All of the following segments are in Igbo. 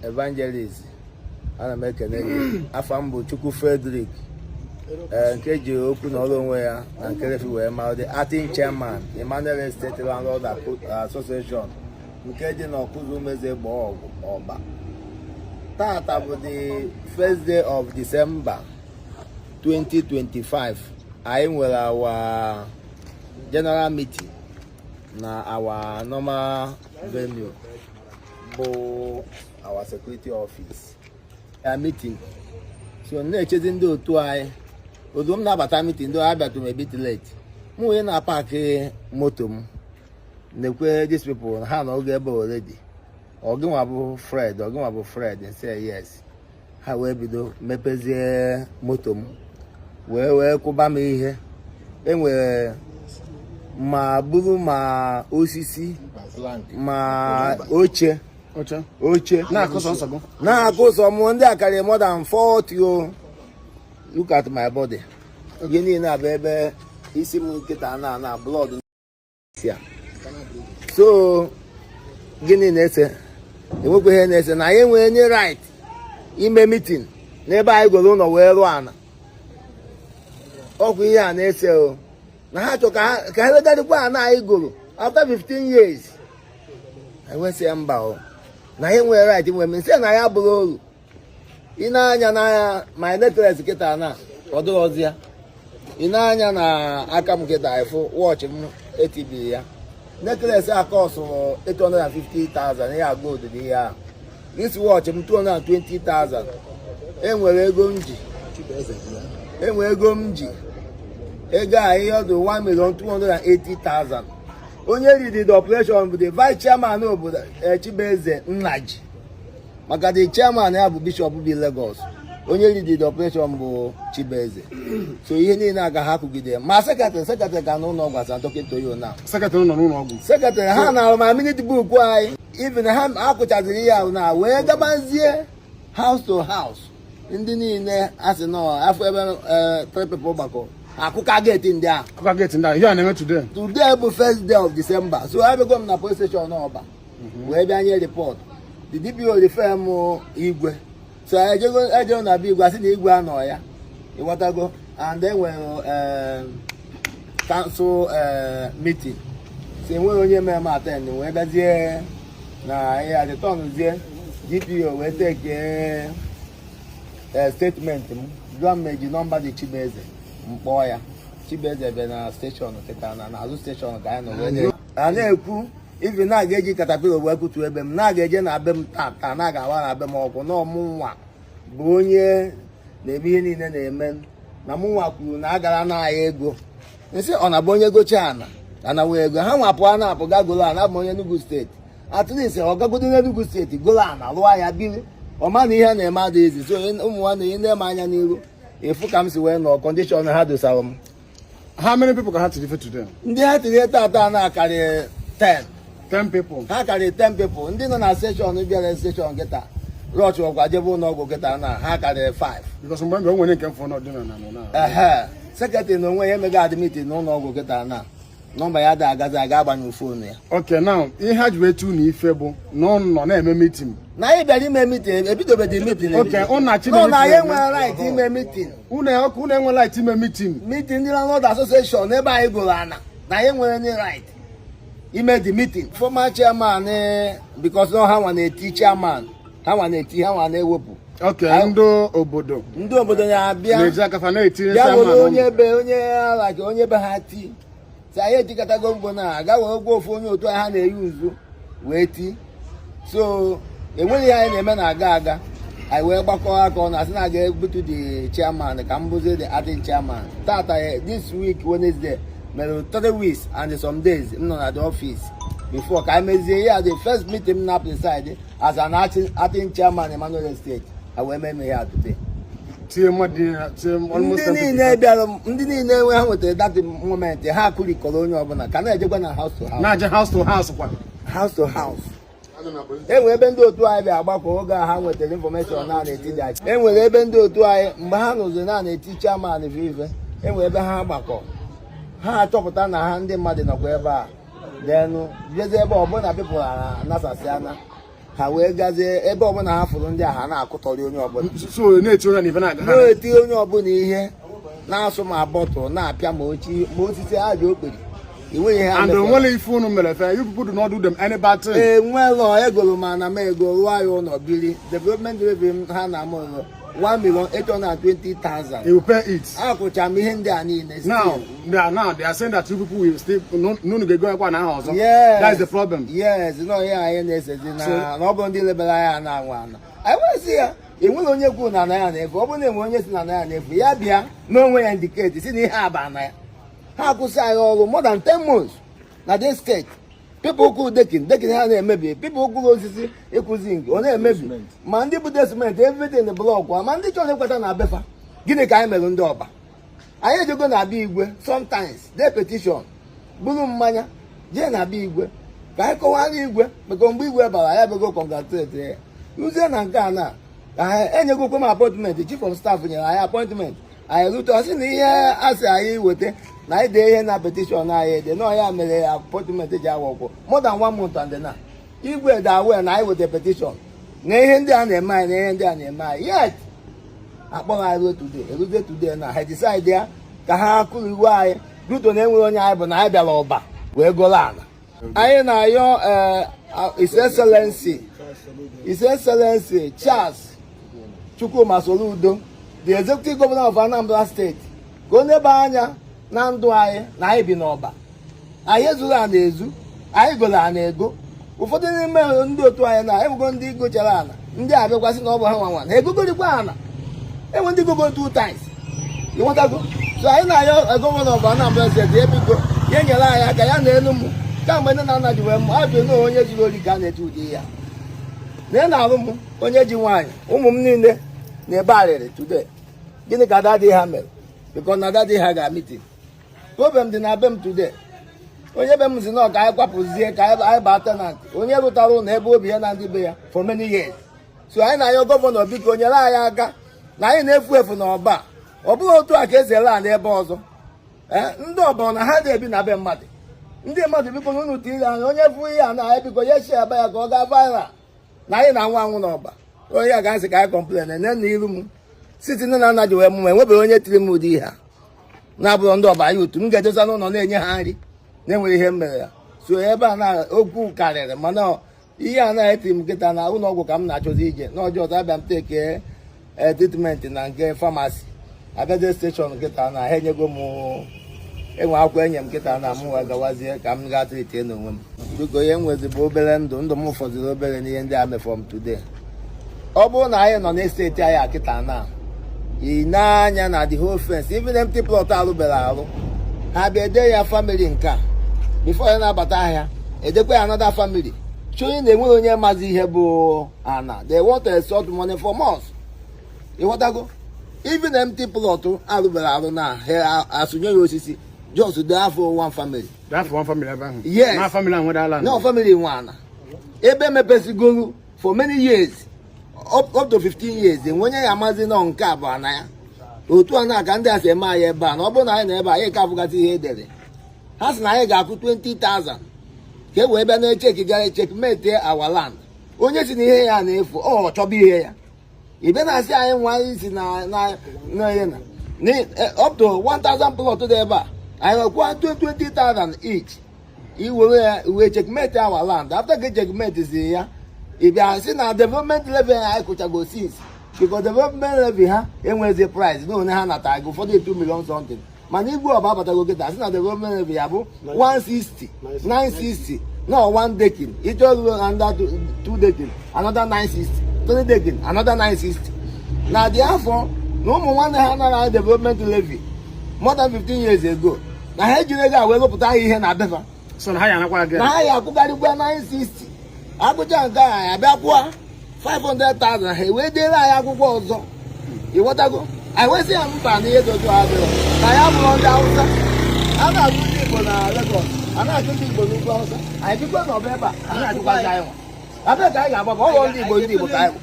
Evangelist, ana m ekene gị. Afa m bụ Chukwu Frederick, ee, nke ji okwu na ọrụ onwe ya na Nkerefi wee mara, the acting chairman, Emmanuel Estate Landlord Association nke dị n'Ọkụzụ Umeze Ọgwụ Ọba. Tata bụ the first day of December 2025. Anyị nwere our general meeting na our normal venue bụ our security office ya meeting. So na-echezi ndị otu anyị. Otu m na-abata meeting, ndị abịatụ m a bit late. M wee na-apark moto m, na-ekwe these people ha na oge ebe already. "Ọgịnwa bụ Fred? Ọgịnwa bụ Fred?" Nsị, "Yes." Ha wee bido mepezie moto m, wee kwụba m ihe. Enwere ma buru ma osisi ma oche. Oche. Oche. Na-akụ sọnsọ gị. Na-akụ sọ mụ. Ndị a karịrị more than 40 o. Look at my body. Ihe niile a bụ ebe isi m nkịta na blood si a. So gịnị na-ese? Enwekwa ihe na-ese na anyị enweghị any right ime meeting n'ebe anyị goro ụlọ wee rụọ ana. Ọkwa ihe a na-ese o na ha chọ ka ha wegarịkwa ana anyị goro after 15 years. Enwesị ya mba o, na anyị nwere right inwe meeting. Sị na ya bụrụ oru. Ị na-anya n'anya my necklace kịta na ọ dịrọzi ya. Ị na-anya na aka m kịta, ịfụ watch m etibiri ya. Necklace a costụrụ 850,000 ya, gold dị ihe ahụ. This watch m, 220,000. Enwere ego m ji, enwere ego m ji, ego a ihe ọ dị 1,280,000. Onye lead the operation bụ the vice chairman obodo, Chibueze Nnaji, maka the chairman ya bụ bishop bi Lagos. Onye lead the operation bụ Chibueze. So ihe niile aga ha kụgide ma secretary ka n'ụlọ ọgwụ asa dọkịta oyo na Secretary nọ n'ụlọ ọgwụ. Secretary ha na ma minute book anyị. Even ha akụchaziri ihe ahụ na wee gabazie house to house. Ndị niile a sị nọ afọ ebe three people gbakọ, akụka gate ndị ahụ. Akụka gate ndị ahụ. Ihe a na-eme today? Today bụ first day of December. So abịago m na police station Ọba wee bịa nye report. The DPO refer m igwe. So ejego ejego na be igwe, asị na igwe anọ ya. Ịghọtago? And enwere council meeting, so enweghị onye mere m attend. Wee bịazie na ya returnzie. DPO wee take statement m, jụọ m eji nọmba dị Chibueze. Mkpọọ ya, Chibueze bịa na station kịta na n'azụ station ka anyị nọ wee a na-ekwu. Ivi na-aga eji caterpillar wee kutu ebe m na-aga eje na be m tata, na-aga awa na be m ọkụ na ọmụnwa bụ onye na-eme ihe niile na-eme na mụnwa kwuru na agara na ahịa ego. Nsị ọ na-abụ onye gocha ana anawa ego ha nwapụ a na-apụ ga golo ana. Bụ onye Enugu Steeti, at least ọ gagodo n'Enugu Steeti golo ana, lụọ ya, biri. Ọ ma na ihe a na-eme adịghịzi. So ụmụ nwanne, ị na-eme anya n'iru ịfụ ka m si wee nọ, condition ha dosara m. How many people ka ha tiri ife today? Ndị ha tiri tata na-akarị 10. 10 people. Ha karịrị 10 people. Ndị nọ na station bịara station kịta rush ọkwa jebe ụlọ ọgwụ kịta na ha karịrị 5. Because mgbe mgbe o nwere nke mfọ nọ dị na Ehe, secretary na onwe ya emego admit n'ụlọ ọgwụ kịta na nọmba ya da agazi aga, agbanyụ phone ya. Okay, now ihe ha ji wee tu na ife bụ na ọ nọ na-eme meeting. Na anyị bịara ime meeting, ebidobedi meeting. Okay, ụnụ na-achị nọ na anyị meeting. enwere right ime meeting. Unu enwela right ime meeting. Meeting ndị landlord association n'ebe anyị gụrụ ana, na anyị nwere any right ime the meeting. Former chairman, because ha nwa na-eti chairman, ha nwa na-eti, ha nwa na-ewepụ. Okay, ndị obodo Ndị obodo na-abịa na-eji aka fa na-etinye bịa were chairman onye ụnụ. be onye ala ka onye be ha ti si anyị ejikọtago mbụ na aga wee gwa ofu onye otu ha na-eyi uzu wee ti. So enweghị ihe anyị na-eme na-aga aga. Anyị wee gbakọ aka ọ na-asị na aga ebutu the chairman ka m bụzie the acting chairman. Tata, this week Wednesday mere 3 weeks and some days m nọ na the office before ka anyị mezie ya. The first meeting m na preside as an acting chairman Emmanuel Estate, a wee mee ya today. Tie mmadụ niile, tie almost Ndị 10 niile people. bịara, ndị niile enwe ha nwetara that moment, ha kụrikọrọ onye ọbụla ka na-ejekwa na house to house. Na-aje house to house kwa. House to house. E nwere ebe ndị otu anyị bịa agbakọ oge a ha nwetara information na na-eti dị anyị. E nwere ebe ndị otu anyị, mgbe ha nụzi na na-eti chairman ife, e nwere ebe ha gbakọ, ha achọpụta na ha ndị mmadụ nọkwa ebe a. Denụ bịazie ebe ọbụla people anasasịana. Ha wee gazie ebe ọbụla ha fụrụ ndị a, ha na-akụtọrị onye ọbụla. So na-eti onye na ife na-aga ha. Na-eti onye ọbụla ihe, na-asụ ma bottle, na-apịa ma ochi ma osisi ha ji okpiri enweghị ihe ha And mefọrọ. onwere ife unu mere fe? You people do not do them any bad thing. Enwelọ. Egoro m ana m ego, rụọ ya ụlọ, biri. Development levy ha na m 1,820,000. You will pay it. Akwụcha m ihe ndị a niile still. Now they are saying that you people will still no no ga-ego ekwa na aha ọzọ. Yes. That is the problem. Yes, no, ihe anyị na-esezi na na ọ bụ ndị lebara anya na-anwa ana anyị wee sị ya enwere onye kwuru na ana ya na-efu. Ọ bụrụ na enwe onye si na ana ya na-efu, ya bịa n'onwe ya, indicate si na ihe a bụ ana ya. Ha akwụsị anyị ọrụ more than 10 months na this state. People kwuru decking, decking ha na-emebi. People kwuru osisi ịkụzi nke ọ na-emebi, ma ndị bute cement, everything, block, ma ndị chọrọ ịkweta na befa. Gịnị ka anyị mere ndị Ọba? Anyị ejego na abịa igwe sometimes, dee petition, buru mmanya jee na abịa igwe ka anyị kọwara igwe, maka mgbe igwe bara ya bego congratulate ya. Ruzie na nke a na ka ha enyegokwe m appointment. Chief of staff nyere anyị appointment. Anyị rute, ọ sị na ihe a sị anyị weta na anyị dee ihe na petition anyị ede na ya mere appointment ji awọkwọ more than one month. And na igwe dị aware na anyị weta petition na ihe ndị a na-eme anyị, na ihe ndị a na-eme anyị, yet akpọrọ anyị ruo today. Eruzie today na ha decide ya ka ha kụrụ iwe anyị ruto na enwere onye anyị bụ na anyị bịara Ọba wee goro ala. Anyị na-ayọ His Excellency Charles Chukwuma Soludo, the Executive Governor of Anambra State, ka o nebe anya na ndụ anyị na anyị bi n'Ọba. Anyị ezuru ana ezu, anyị goro ana ego. Ụfọdụ n'ime ndị otu anyị na enwego ndị gochara ana, ndị abịakwasị na ọ bụ ha nwa nwa na egogorikwa ana. Enwe ndị gogo two times, ịghọtago? So anyị na-ayọ Governor of Anambra State, ebigo ya nyere anyị aka ya na elu m. Kamgbe nne na nna ji wee mụ abịa na onye zuru ori ka a na-eti ụdị ya na ị na-arụ m onye ji nwaanyị. Ụmụ m niile na-ebe arịrị today. Gịnị ka daddy ha mere? Because na daddy ha ga meeting. Problem dị na be m today. Onye be m si na ka anyị kwapụzie, ka anyị baa tenant, onye rụtara ụlọ ebe obi ya na ndị be ya for many years. So anyị na-ayọ governor, biko nyere anyị aka na anyị na-efu efu n'Ọba. Ọ bụghị otu a ka esi ele ala ebe ọzọ. Ee, ndị ọbụla na ha na-ebi na be mmadụ, ndị mmadụ, biko na unu tiri anya. Onye fụ ihe a na anyị, biko ya shi ebe ya ka ọ gaa viral na anyị na-anwụ anwụ n'Ọba. Onye a ga-asị ka anyị complain nne na iru m site nne na nna ji wee mụ m, enwebeghị onye tiri m ụdị ihe a na-abụrụ ndị Ọba ya otu m ga-edosa n'ụlọ na-enye ha nri na-enweghị ihe m mere ya. So ebe a na okwu karịrị, mana ihe a na-eti m nkịta na ụlọ ọgwụ ka m na-achọzi ije n'ọjọọ ọzọ. Abịa m take treatment na nke pharmacy, abịazie station nkịta na ha enyego m enwe akwụkwọ enye m nkịta na mụ wee gawazie ka m gaa treat n'onwe m. Biko, ihe m nwezi bụ obere ndụ. Ndụ m fọdụrụ obere n'ihe ndị a mefọm today. Ọ bụrụ na anyị nọ n'estate anyị a kịta na ị na-anya na the whole fence, even empty plot arụbere arụ, ha bịa ede ya family nke a. Before ya na-abata ahịa, edekwa ya another family, chonye na enweghị onye mazi ihe bụ ana. They want to extort money from us, ịghọtago? Even empty plot arụbere arụ na ha asụnye ya osisi, just dee afọ one family. That for one family ebe ahụ. Yes. Na family ahụ nwere ala. No family nwe ana ebe mepesigoro for many years, up to 15 years. Enwe onye ya amazi nọ nke a bụ ana ya. Otu a na ka ndị a si eme anyị ebe a, na ọ bụrụ na anyị nọ ebe a, anyị ka afụgasị ihe edere. Ha sị na anyị ga-akwụ 20,000 ka e wee bịa na-echeki gara checkmate our land. Onye si na ihe ya na-efu, ọ chọba ihe ya, ị bịa na-asị anyị nwa isi na up to 1000 plot dị ebe a, anyị nwekwuo 20,000 each iwere ya wee checkmate our land. After ka checkmate si ya, ị bịa sị na development levy anyị kụchago since, because development levy ha enwezi price na onye ha natara gị ụfọdụ 2 million something, mana igwe Ọba abatago kịta sị na development levy ya bụ 160 960, no one decking. Ịchọ ruo another two decking, another 960, three decking, another 960. Na dị afọ na ụmụ nwanne ha nara development levy more than 15 years ago, na ha ejiri ego a wee rụpụta ha ihe na befa. So na ha ya anakwa gị. Na ha ya akwụgarịkwa 960, agụcha nke a, ya bịa kwụọ 500,000, ha wee dere anyị akwụkwọ ọzọ, ịghọtago? Anyị wee sị ya mba, na ihe dị otu a adịrọ, na ya bụrụ ndị Hausa a na-agụ ndị Igbo na Lagos, a na-agụ ndị Igbo n'ugwu Hausa, anyị bikwa n'ọba ebe a, a na-agụkwazi anyị nwa abịa ka anyị ga-agbaba ọghọ ndị Igbo, ndị Igbo ka anyị bụ.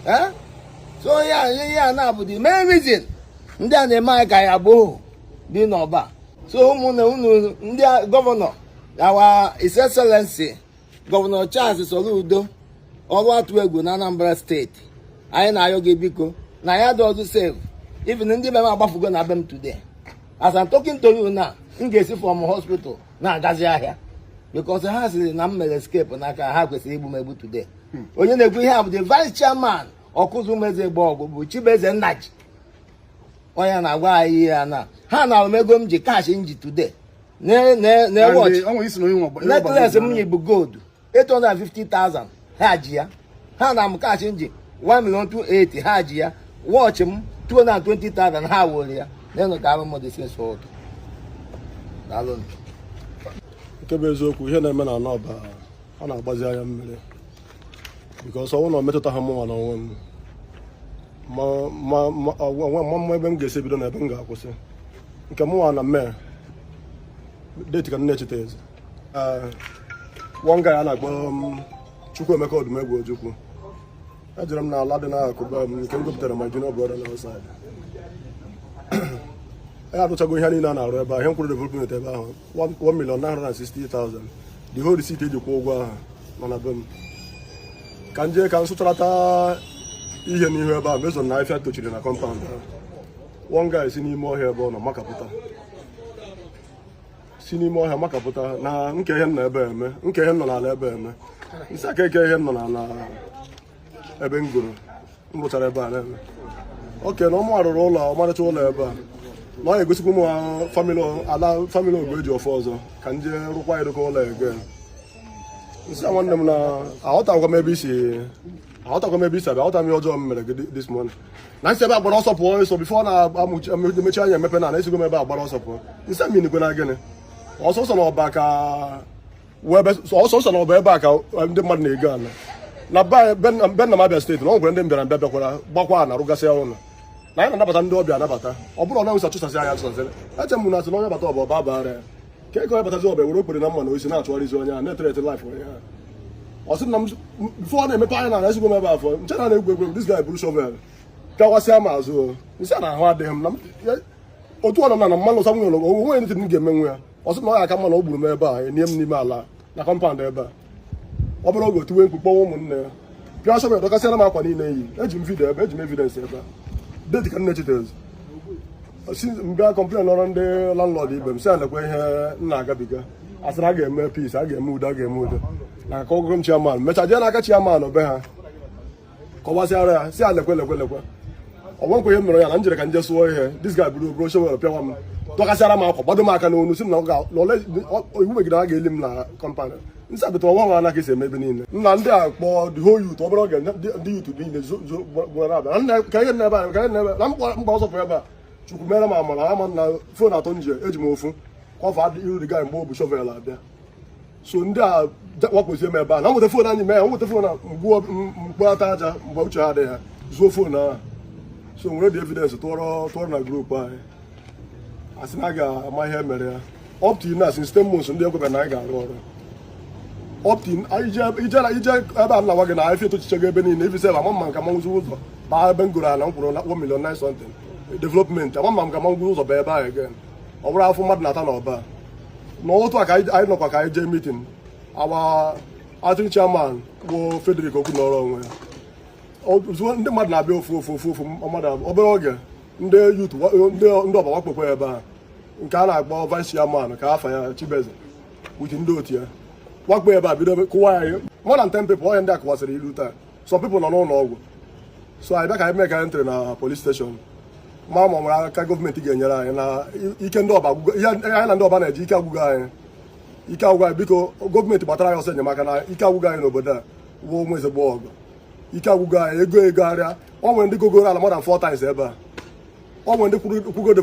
Eh? So ya ihe a na-abụ the main reason ndị a na-eme anyị ka anyị abụ ohu dị n'Ọba. So ụmụnne unu ndị governor, our His Excellency Governor Charles Soludo Ọrụ atụ egwu na Anambra Steeti, anyị na-ayọ gị, biko, na ya dị ọzọ safe. Even ndị be m agbafugo na be m today. As I'm talking to you now, m ga-esi from hospital na-agazi ahịa because ha sịrị na m mere escape n'aka ha, kwesịrị igbu m egbu today. Onye na-ekwu ihe a bụ the vice chairman Ọkụzụ Ụmụeze Ọgụ, bụ Chibueze Nnaji, onye na-agwa anyị ihe a na ha na m ego m ji, cash m ji today na watch. Ọnwa isi na onye nwe Necklace m yi bụ gold 850,000, ha ji ya. Ha na m cash m ji 1 million 280, ha ji ya. Watch m 220,000, ha were ya. N'elu ka arụ m dị since ụtụ. Daalụ. Nke bụ eziokwu, ihe na-eme na Anọba, ọ na-agbazi anya mmiri, because ọnwụ na ọ metụta ha mụnwa na onwe m, ma onwe ma ebe m ga-esi ebido na ebe m ga-akwụsị. Nke mụnwa na mee date ka m na-echeta ezi. One guy a na-akpọ Chukwuemeka Odumegwu Ojukwu, ejere m n'ala dị n'akụkụ be m nke m gopụtara my junior brother na outside. Ya arụchago ihe niile a na-arụ ebe a. Ihe m kwuru, development ebe ahụ 1,960,000. The whole receipt eji kwụ ụgwọ ahụ nọ na be m. Ka m jee ka m sụcharata ihe n'ihu ebe a mezo na afịa tochiri na compound ahụ. One guy si n'ime ọhịa ebe ọ nọ makapụta, si n'ime ọhịa makapụta na nke ihe m nọ ebe eme, nke ihe m nọ n'ala ebe eme isi aka eke, ihe m nọ n'ala ebe m goro m rụchara ebe a na-eme oke na ọmụ arụrụ ụlọ, ọmarịcha ụlọ ebe a, na ọ ga-egosikwa ụmụ family ala family ogbe eji ofe ọzọ ka m jee rụkwa ịrụkọ ụlọ ege. Nsị a, nwanne m, na aghọtakwa m ebe isi, aghọtakwa m ebe isi abịa, aghọta m ihe ọjọọ m mere gị this morning na nsị ebe a gbara ọsọ pụọ ịsọ before na emechi anya emepe na esigo m ebe a gbara ọsọ pụọ. Nsị a minikwe na gịnị ọsọsọ na ọba ka wee ebe ọsọsọ na ọba ebe a ka ndị mmadụ na-ego ala na be nna m, Abịa Steeti, na ọ nwere ndị mbịara mbịa bịakwara gbakwa na rụgasịa ụlọ, na anyị na-anabata ndị ọbịa anabata. Ọ bụrụ na ụsa chụsasị anyị achụsasịrị, eche m na asị na onye bata ọba ọba bara ya ka eke onye batazi ọba were okpere na mma na osisi na-achụgharịzi onye a na-etere life onye a. Ọ sị na m before ọ na-emepe anya na ezigbo m ebe afọ nche na na-egwu egwu, this guy buru shovel pịawasịa m azụ o. Nsị a na ahụ adịghị m na otu ọ nọ na mmanụ ụsa nwere onwe ntị m ga-emenwu ya. Ọ sị na ọ ya aka mma na o gburu m ebe a, enye m n'ime ala na compound ebe a. Ọ bụrụ oge otiwe mkpu, kpọwa ụmụnne ya, pịa shovel, dọkasịara m akwa niile yi. Eji m video ebe, eji m evidence ebe a date ka m na-echetezi si mbịa complain ọrụ ndị landlord ibe m, si a lekwa ihe m na-agabiga. A sị na a ga-eme peace, a ga-eme udo, a ga-eme udo na ka ọgụgụ m chairman mechaa jee n'aka chairman be ha kọwasịara ya, si a lekwe lekwe lekwe ọ nwekwa ihe m mere ya na m jere ka nje sụọ ihe. This guy buru buru shovel pịawa m, dọkasịara m akwa, gbado m aka n'onu, si m na ọ ga na iwu megide a ga-eli m na compound. Nsị abịta ọnwa nwa anaghị esi eme ebe niile nna ndị a kpọọ the whole youth. Obere oge, ndị youth niile zo na-abịa na nna ka ihe nna ebe a, ka ihe nna ebe a, na mgba ọsọ pụ ebe a. Chukwu mere m amara ama na phone atọ nje eji m ofu kọfa iru the guy mgbe o bu shovel abịa. So ndị a wakpozie m ebe a na nweta phone anyị mee ya, nweta phone a mgbuo mkpu ata aja mgbe uche ha adịghị ha zuo phone ahụ. So nwere the evidence tụọrọ tụọrọ na group anyị, a sị na a ga-ama ihe mere ya. Up to now, since 10 months, ndị ekwebe na anyị ga-arụ ọrụ. Up to ije ebe a na-agwa gị na afịa etochichego ebe niile. Ifi sef ama mma nka manwụzi ụzọ baa ebe m goro ala m kwụrụ na 1 million 9 something development, ama mma m ka manwụzi ụzọ baa ebe ahụ again. Ọ bụrụ afọ mmadụ na-ata n'ọba na otu a ka anyị nọkwa ka anyị jee meeting. Our acting chairman bụ Frederick Okwu nọrọ onwe ya. Ozugbo ndị mmadụ na-abịa ofu ofu ofu ofu mmadụ abụọ, obere oge ndị youth ndị ọba wakpokwa ebe a nke a na-akpọ vice chairman ka afa ya Chibeze with ndị otu ya wakpo ebe a, bido kụwa ya ihe. More than 10 people ọhịa ndị a kụwasịrị ilu taa. Some people nọ n'ụlọ ọgwụ. So anyị bịa ka anyị mee ka entry na police station ma nwere aka gọọmenti ga-enyere anyị na ike ndị ọba agwụgo ihe anyị na ndị ọba na-eji ike agwụgo anyị, ike agwụgo anyị. Biko, gọọmenti gbatara anyị ọsọ enyemaka na ike agwụgo anyị n'obodo a wụ ụmụ ezigbo ọgụ. Ike agwụgo anyị, ego ego arịa. Ọ nwere ndị gogoro ala more than four times ebe a. Ọ nwere ndị kwugo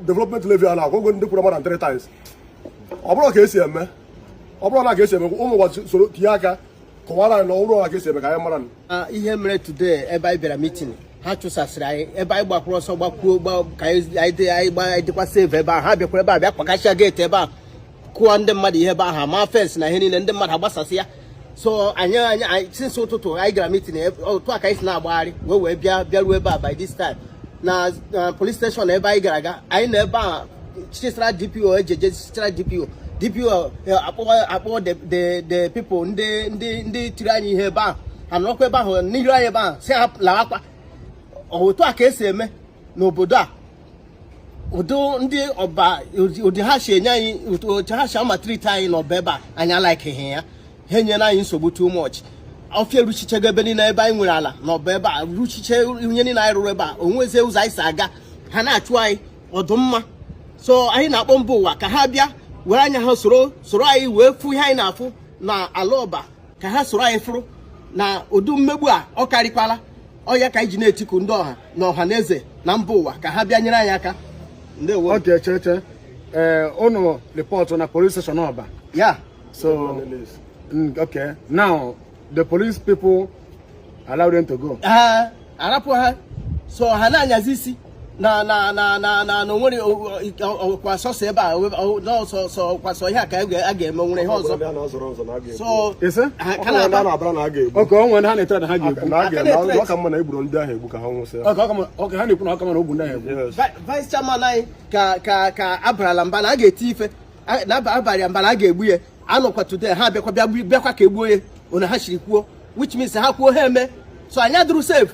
development levy a na-akwụ ogo, ndị kwuru more than three times. Ọ bụrụ ka esi eme, ọ bụrụ na ka esi eme, ụmụ ụwa soro tinye aka kọwara anyị na ọ bụrụ na ka esi eme ka anyị mara. Ihe mere today ebe anyị bịara meeting, ha chụsasịrị anyị ebe anyị gbakwuru ọsọ gbakwuo ka anyị dị anyị gba anyị dịkwa safe ebe ahụ. Ha bịakwara ebe a bịa kpakasịa gate ebe a, kụọ ndị mmadụ ihe ebe ahụ, ma fence na ihe niile, ndị mmadụ agbasasị ya. So anyị since ụtụtụ anyị gara meeting, otu a ka anyị si na-agbagharị wee bịa bịaruo ebe a by this time na police station ebe anyị gara aga. Anyị nọ ebe a chisara DPO, ejeje chisara DPO, DPO akpọ akpọ the people ndị tiri anyị ihe ebe ahụ. Ha nọrọkwa ebe ahụ n'iru anyị ebe ahụ, si ha lawakwa. Otu a ka esi eme n'obodo a. Ụdị ndị Ọba, ụdị ha si enye anyị, otu ha si amaltreat anyị n'Ọba ebe a, anyị alikeghị ya. Ha enyela anyị nsogbu too much. Ọfịa eruchichego ebe niile ebe anyị nwere ala n'Ọba ebe a, ruchiche ihe niile anyị rụrụ ebe a. Onwezie ụzọ anyị si aga, ha na-achụ anyị ọdụmma. So anyị na-akpọ mba ụwa ka ha bịa were anya ha soro anyị wee fụ ihe anyị na-afụ na ala Ọba, ka ha soro anyị fụrụ na ụdị mmegbu a ọ karịkwala. Ọ ya ka anyị ji na-etiku ndị ọha na ọha na eze na mba ụwa ka ha bịa nyere anyị aka. Ndewo. Okay, cheche, ee, unu report na police station Ọba? Ya. So okay, now the police people allow them to go? Ha arapụ ha, so ha na-anyazi isi na onwere ọkwa sọsọ ebe a n'ọsọ ọkwa sọ ihe a ka a ga-eme, nwere ihe ọzọ. Ndị a na-azọrọ nzọ na a ga-egbu. So Ise? ha ka Ọ nwere ndị a na-aba. na-abara na a ga-egbu. Okay, o nwere ha na-etere na ha ga-egbu. Na a ga-eme. Aka na-etre. Ọ ka mma na egburu ndị ahụ egbu ka ha nwụsịa. Okay, ha na-ekwu na ọka mana ogbu ndị ahụ egbu. Yes. Vice chairman anyị ka abarala mba na a ga-eti ife na abalị mba na a ga-egbu ya. Anọkwa today, ha bịakwa bịa bịakwa ka egbuo ya ona ha siri kwuo, which means ha kwuo, ha eme. So anyị adụrụ safe,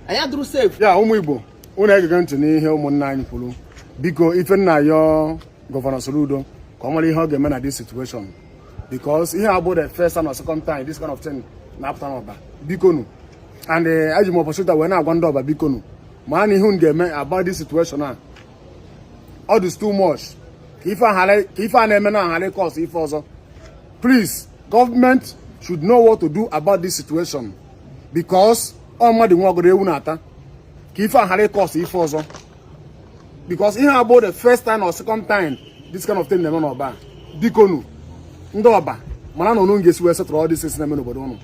anyị adụrụ safe. Ya, ụmụ Igbo, unu egege ntị n'ihe ụmụnna anyị kwuru. Biko, ife nna yọọ Governor Soludo ka ọ mara ihe ọ ga-eme na this situation, because ihe abụ the first and or second time this kind of thing na-apụta n'Ọba. Biko nu, and eji m opportunity wee na-agwa ndị Ọba, biko nu, ma na ihe unu ga-eme about this situation a, ọ dị too much, ka ife a na-eme na aghara cause ife ọzọ. Please, government should know what to do about this situation, because ọ mmadụ nwe ọgọdọ ewu na-ata, ka ife aghara ịcause ife ọzọ, because ihe abụ the first time or second time this kind of thing na-eme n'Ọba. Bikonu, ndị Ọba, mara na unu ga-esi wee settle all this things na-eme n'obodo unu.